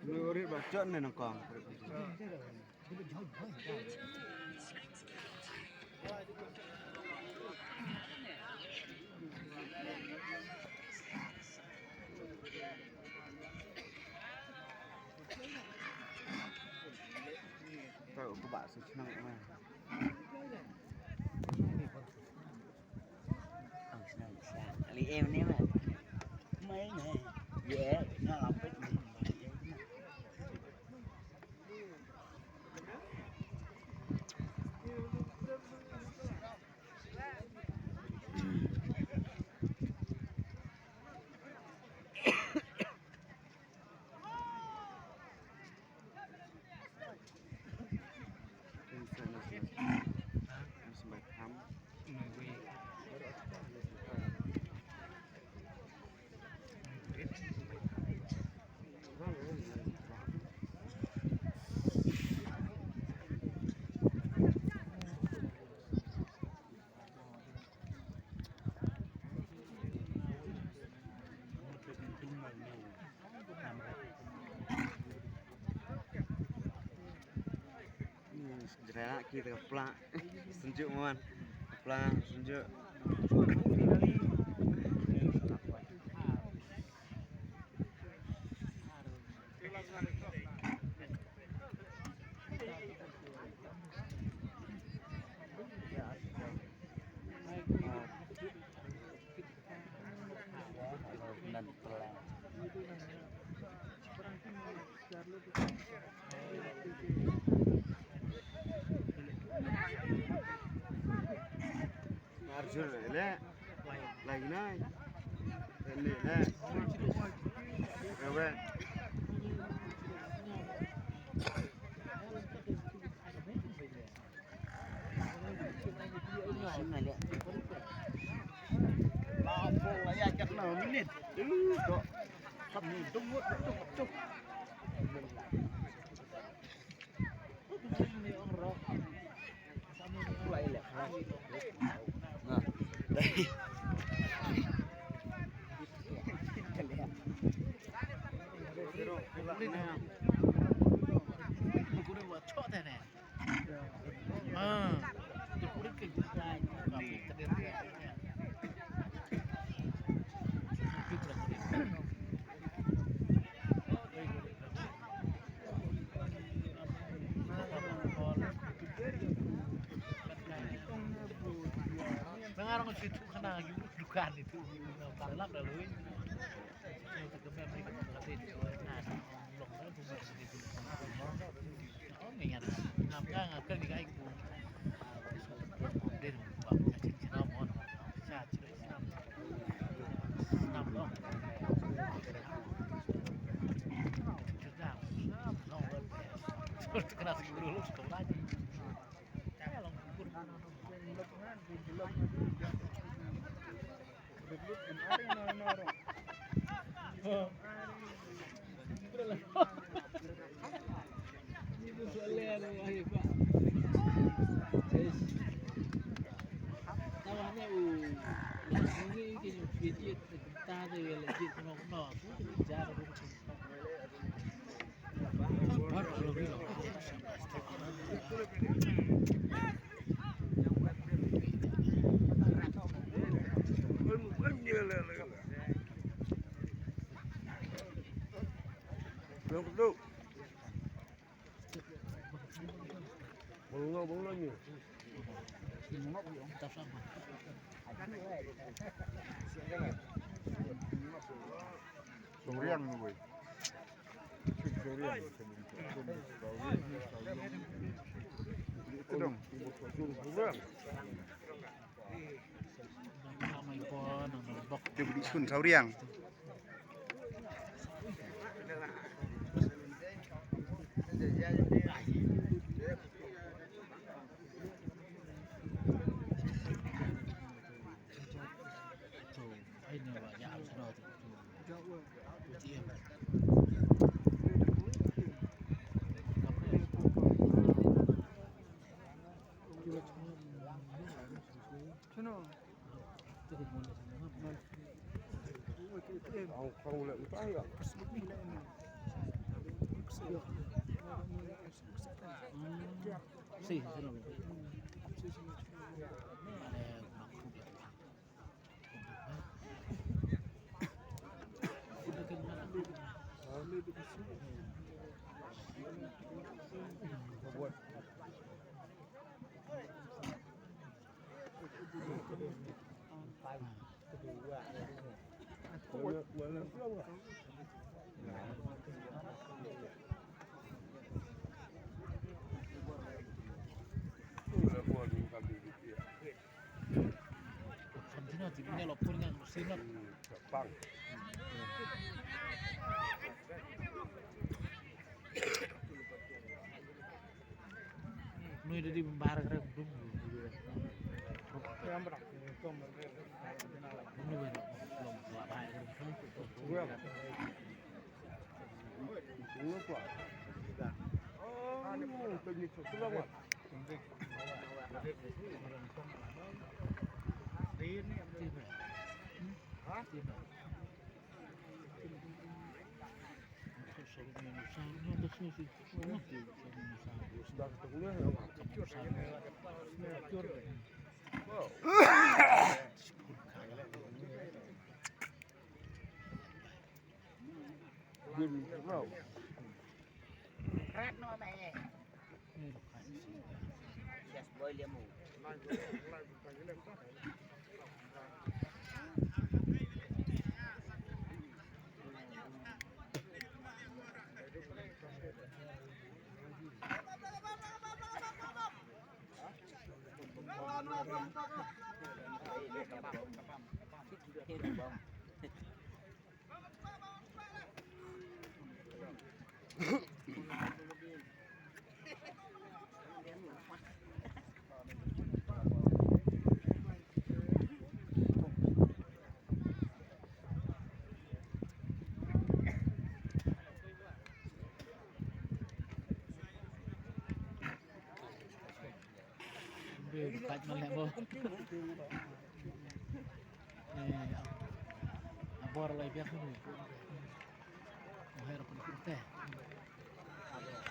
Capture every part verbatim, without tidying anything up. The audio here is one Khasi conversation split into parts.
Ni urit ba jot ne nangkong. Tau ku ba su chnang ma. Ang shnang shnang. Ali em ne ma. Mai ne. Ye, na lapet ni. Jrela ki ta pla. Senjuk mon. Pla senjuk. Arjun le. Lai nai. Le le. Ewe. Sauriang ni, wei. Sauriang. Sauriang. Dia beli sun sauriang. Ang kang le utai ya. Si, si, si. Nui da di bar kre dum. Be, kat man leh bo. Eh, abor lai biak ni. Mo her pun kute.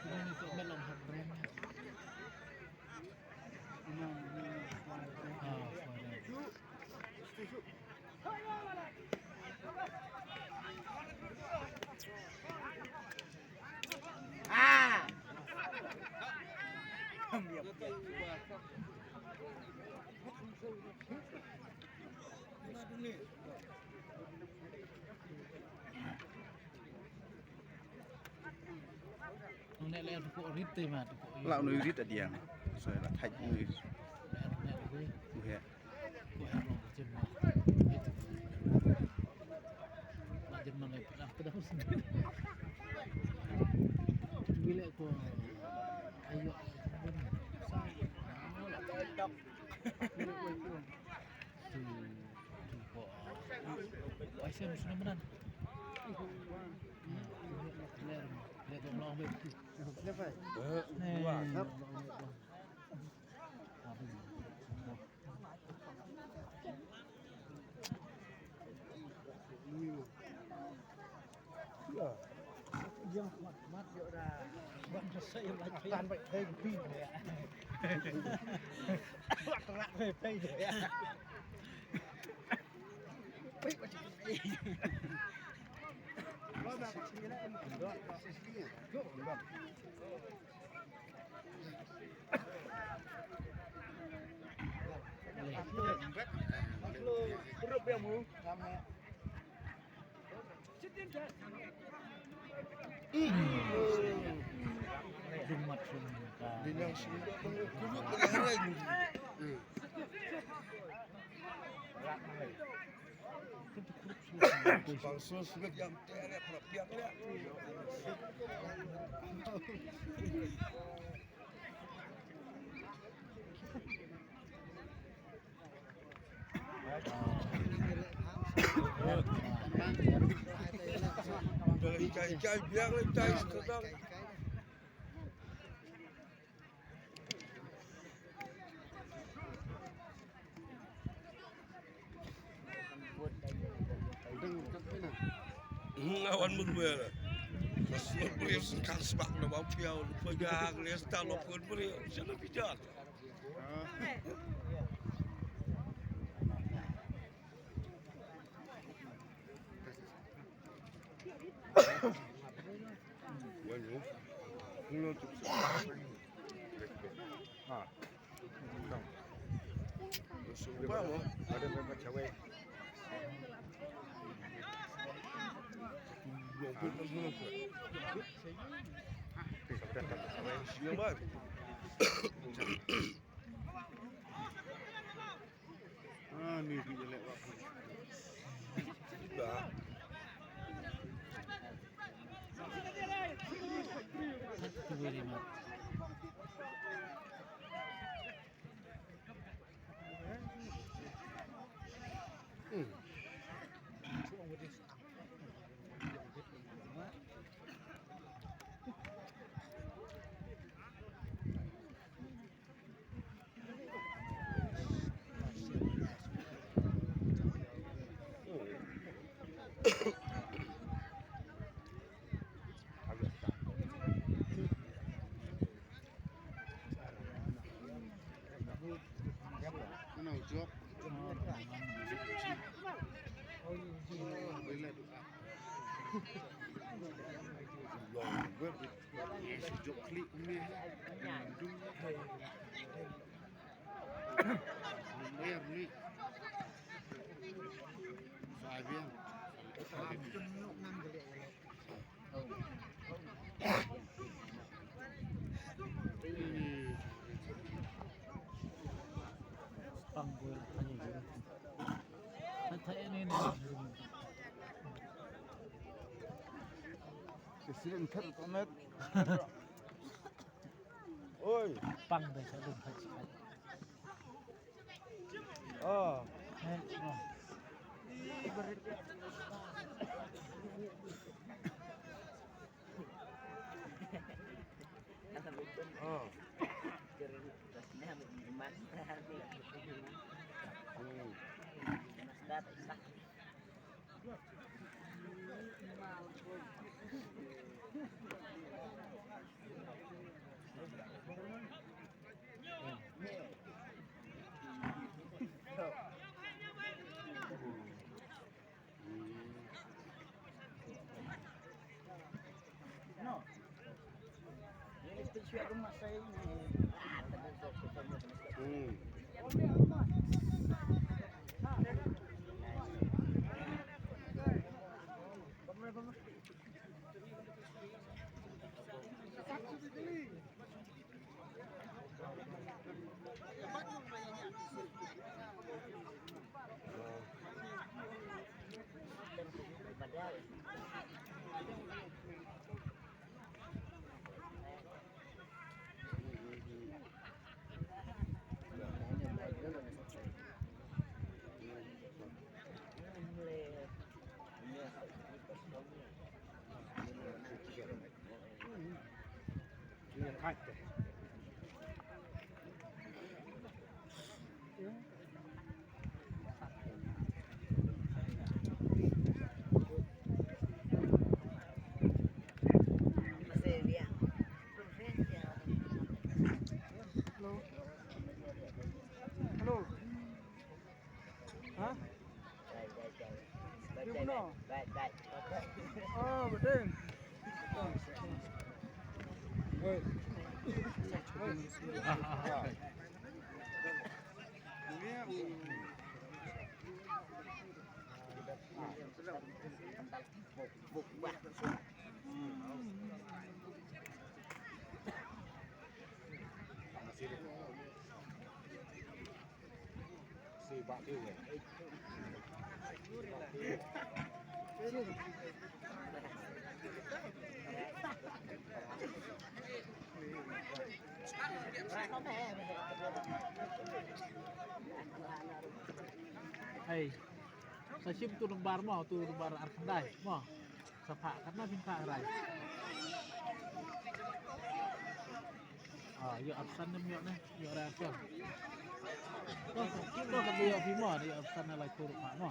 Ini ni tu melong her brand. Ah, sorry. Lah nui rit adiang. So la thait nui. Uhe. Nga wan mut mer. Mas mut mer sngewbha sbak na ba phi ïa u pynjah ngi sta lo pun mer. Sha na phi jat. Ah, ni ki jelek bak. Thank you very much. Oi. Pang dai sa dum hai sa. Oh. Hai, oh. Oh. Hmm. Hello. Hello. Hah? Yung no? Oh, betul. Wait. Wait. Hey, sa shim tu nombar mo, tu nombar ar khyndai mo. Sa phah katno phin phah rai. Ah, ïoh option ne ym ïoh ne, ïoh rai option. Ko, ko ka ïoh phi mo, ïoh option ne lai tur phah mo.